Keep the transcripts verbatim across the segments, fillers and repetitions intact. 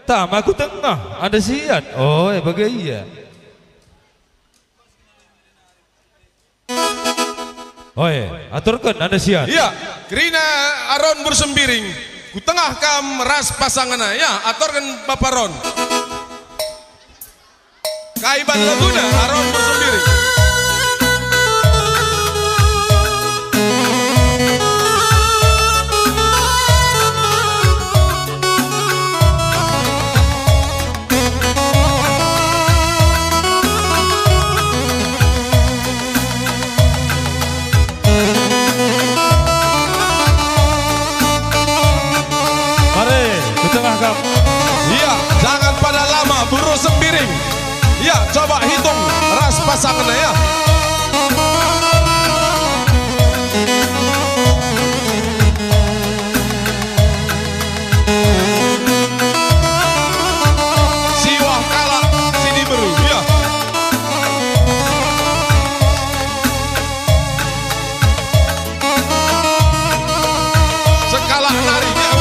Tama ku tengah, enda siat. Oe, bage ia. Oe, aturken enda siat. Ia, kerina Aron Bersembiring. Ku tengah kam ras pasangenna. Ia, aturken Bapa Ron. Kai ban laguna Aron Bersembiring. Mari, ku tengah kam. Ia, jangan pada lama, Bersembiring. Ia, coba hitung ras pasangenna, ia. Siwah kalak si diberu, ia. Sekalak nari, ia.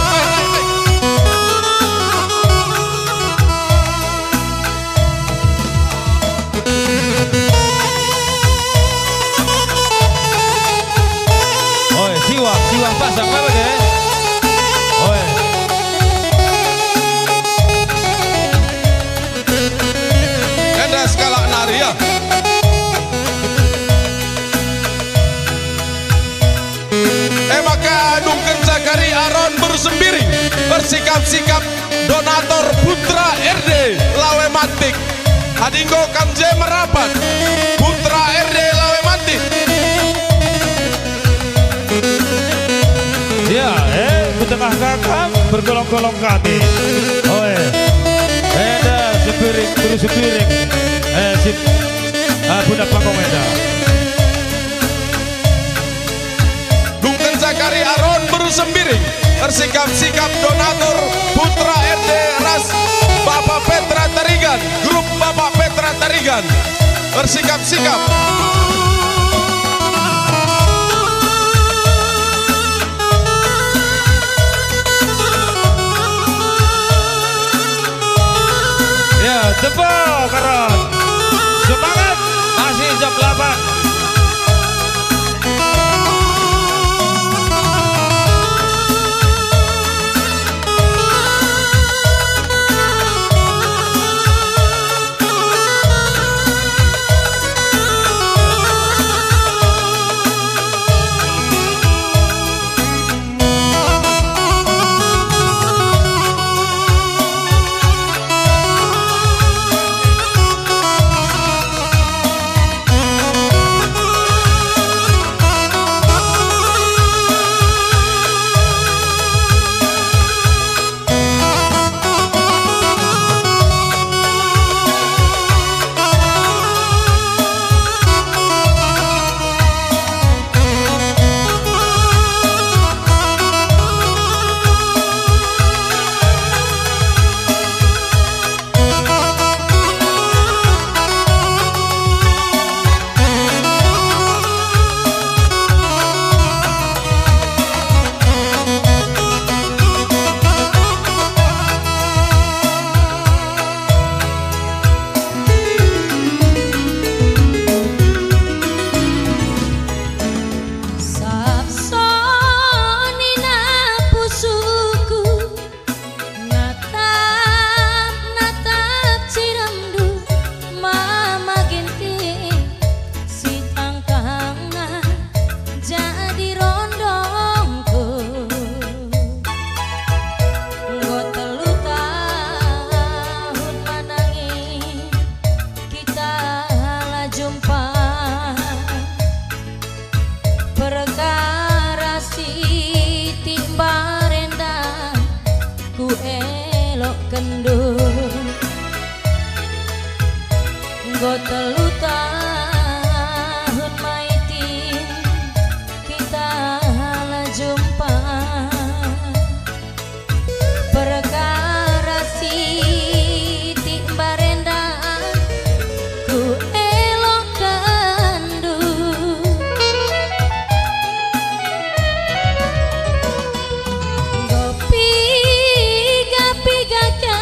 Oi, siwah, siwah pasang apa deh? Oi. Enda sekalak nari, ya. E maka dungkenca kari Aron Bersembiring, ersikap-sikap donatur Putra R D Lawe Mantik. Adi enggo kam je merapat, Putra R D Lawe Mantik. Ya, eh, ku tengah kakak bergolong-golong kami. Oe. Enda sepiring, telu sepiring. Eh, sip. Ah, pundak panggung enda. Dungkenca kari Aron Bersembiring, ersikap-sikap donatur Putra R D ras Bapa Petra Tarigan, grup Bapa Petra Tarigan, ersikap-sikap. Ya, tepuk Aron. Semangat, masih jam delapan. Sap sonina pusuhku, natap-natap ciremndu, Mama Ginting, si tangkangna jadi rondongku. Enggo telu tahun manangi kita la jumpa. Perkara sitik mbarenda kuelokkenndu. Enggo telu tahun maitin kita la jumpa. Perkara sitik mbarenda kuelokkenndu. Enggo piga-piga ka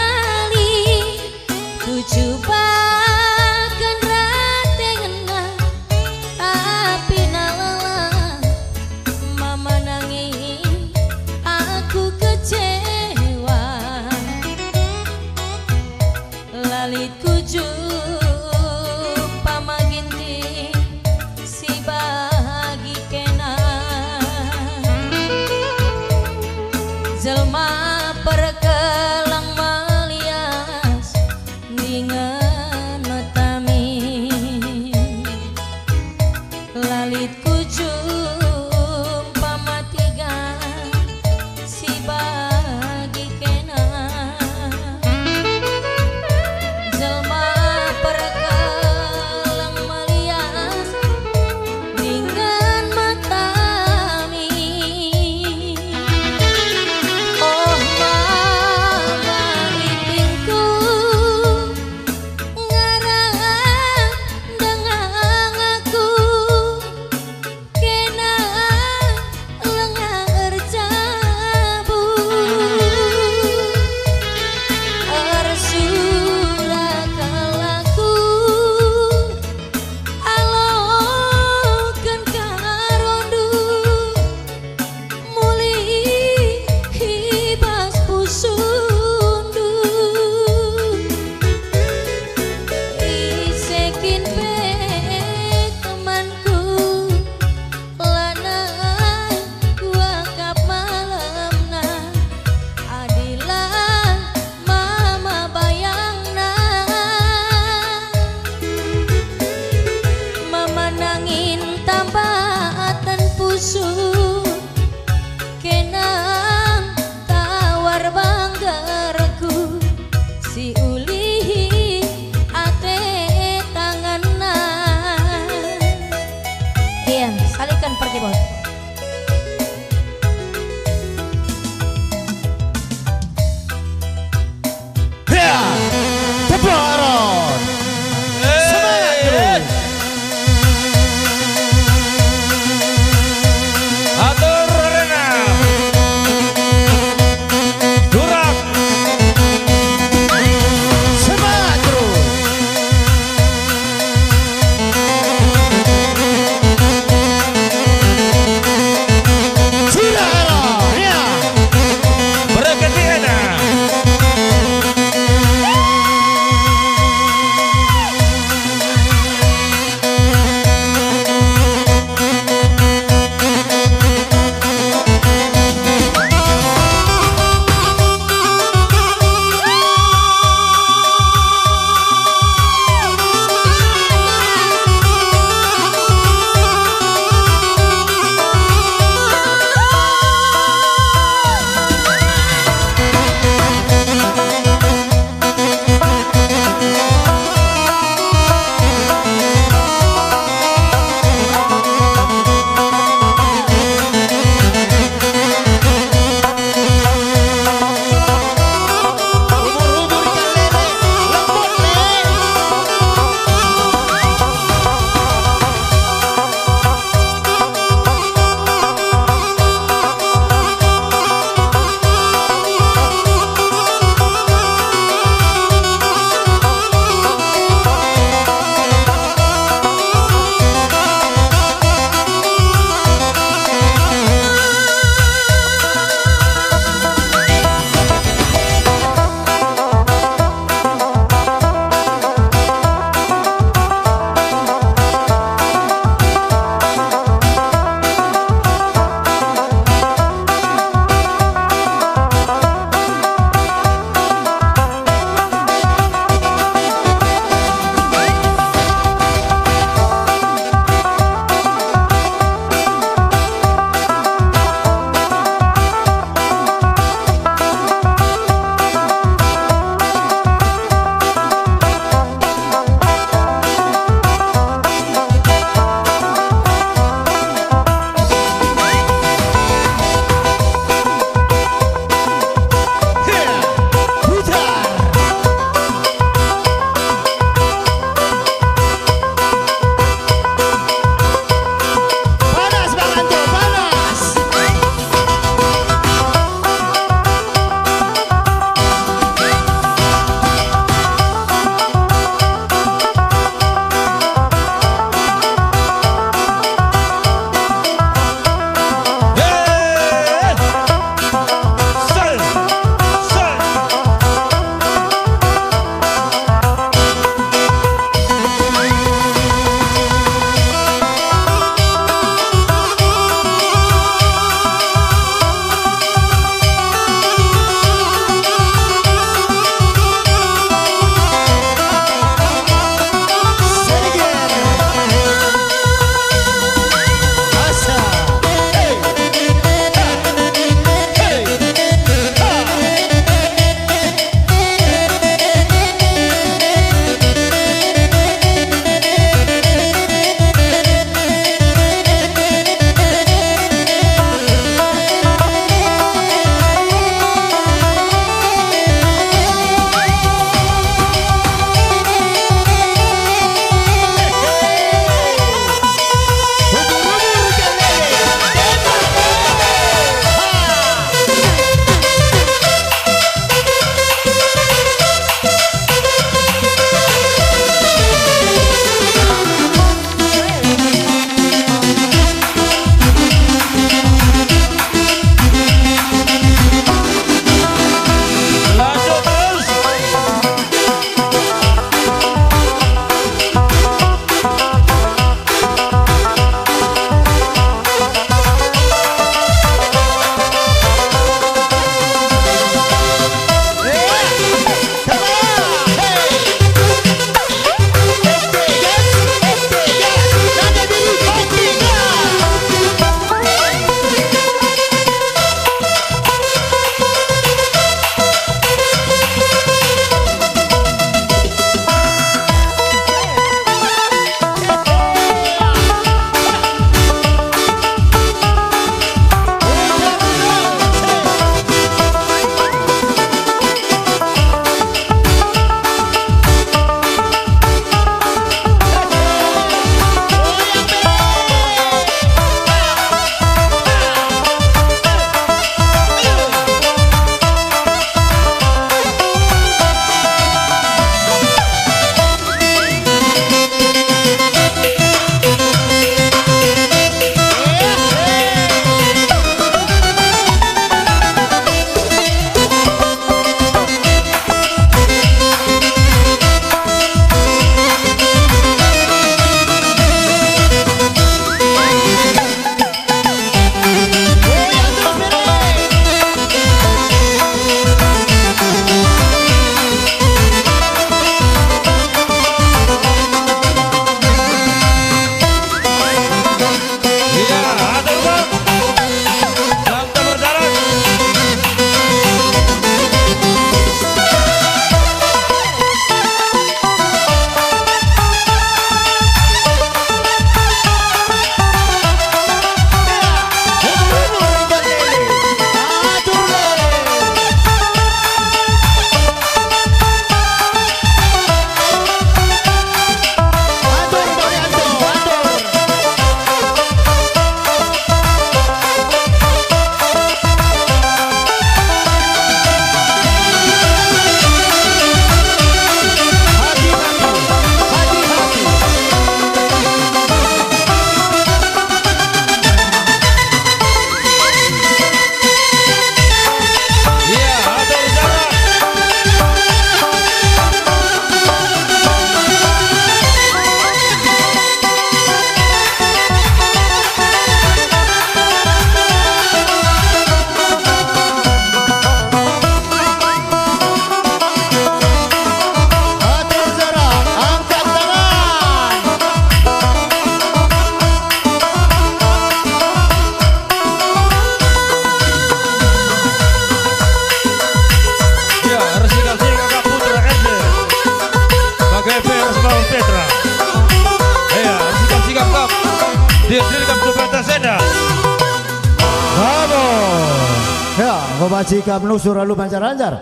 Sikap nusur alu pancar-ancar.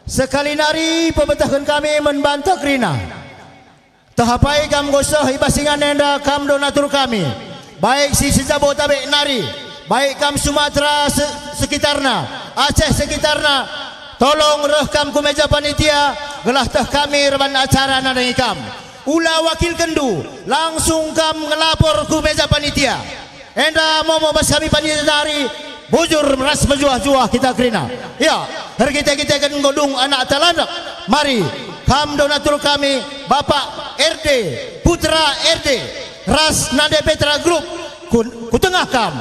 Sekali nari pebetehken kami man banta kerina. Tehapai kam enggo seh i bas ingan enda kam donatur kami, baik si sejabotabek nari, baik kam Sumatera se-, sekitarna, Aceh sekitarna, tolong reh kam ku meja panitia, gelah teh kami erban acara nandangi kam. Ula wakilkenndu, langsung kam ngelapor ku meja panitia. Enda momo bas kami panitia nari, bujur ras mejuah-juah kita kerina. Ya, erkite-kiteken enggo dung anak talandek. Mari, kam donatur kami, Bapak R D, Putra R D, ras Nande Petra Group, ku, ku tengah kam.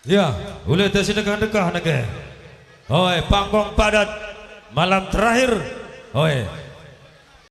Ya, ulih te si dekah-dekah nege. Hoi, panggung padat, malam terakhir. Hoi,